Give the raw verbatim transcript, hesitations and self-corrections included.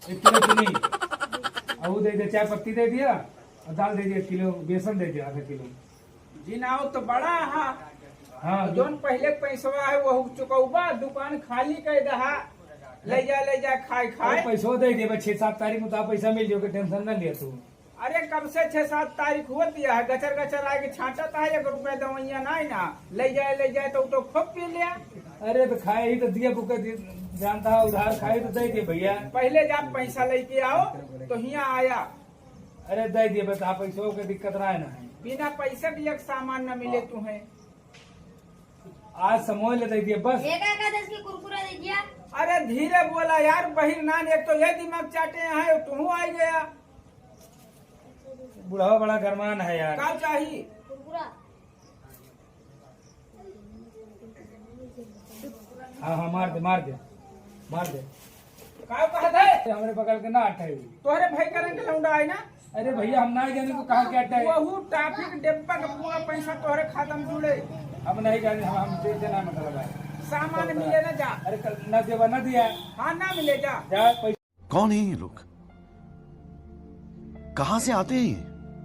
एक किलो चीनी, और वो दे दे, चाय पत्ती दे दिया, और दाल दे दिया किलो, बेसन दे दिया आधा किलो। जिनाओ तो बड़ा हा। हाँ। जौन पहिले पैसवा है, वो चुकौबा, दुकान खाली कर दहा। ले जा, ले जा, खाए, अरे, खाए। पैसो दे देबे, छह सात तारीख में तो पैसा मिल जाओगे, टेंशन ना लिया तू। अरे, कब से छह सात तारीख होती है, गचर गचर आके छांटत है, एक रुपया दवाइयाँ ना है ना, ले जाए, ले जाए तो, तो खूब पी लिया। अरे, तो खाए ही तो दिया, बुके दि-, जानता है, उधार खाए तो दे दे भैया। पहिले जा पैसा लेके आओ, तो हियाँ आया। अरे, दे दिए, बस आप पैसों के दिक्कत ना है ना है। बिना पैसे दिए के सामान न मिले हाँ। तुम्हें। आज समोए ले दे दिए, बस। एक एक दस के कुरकुरा दे दिया। अरे, धीरे बोला यार, बहिर नान, एक तो ये दिमाग चाटे हैं, तू आ गया। बुढ़ावा बड़ा गरमान है यार। का चाही? कुरकुरा। हाँ, हाँ, मार दे, मार दे, मार दे। का कहत है? हमरे बगल के ना अट्ठाई। तोहरे भाई करें के लौंडा है ना? अरे भैया, हम ना जाने तो कहाँ के अट्ठाई। वहू टाफी के डिब्बा के पूरा पैसा तोहरे खाता में जुड़े। हम नहीं जाने, हम, हम दे देना मतलब है। सामान मिले ना जा। अरे कल ना देवा, ना दिया। हाँ, ना मिले जा। जा पैसा। कौन है ये लोग? कहाँ से आते हैं ये?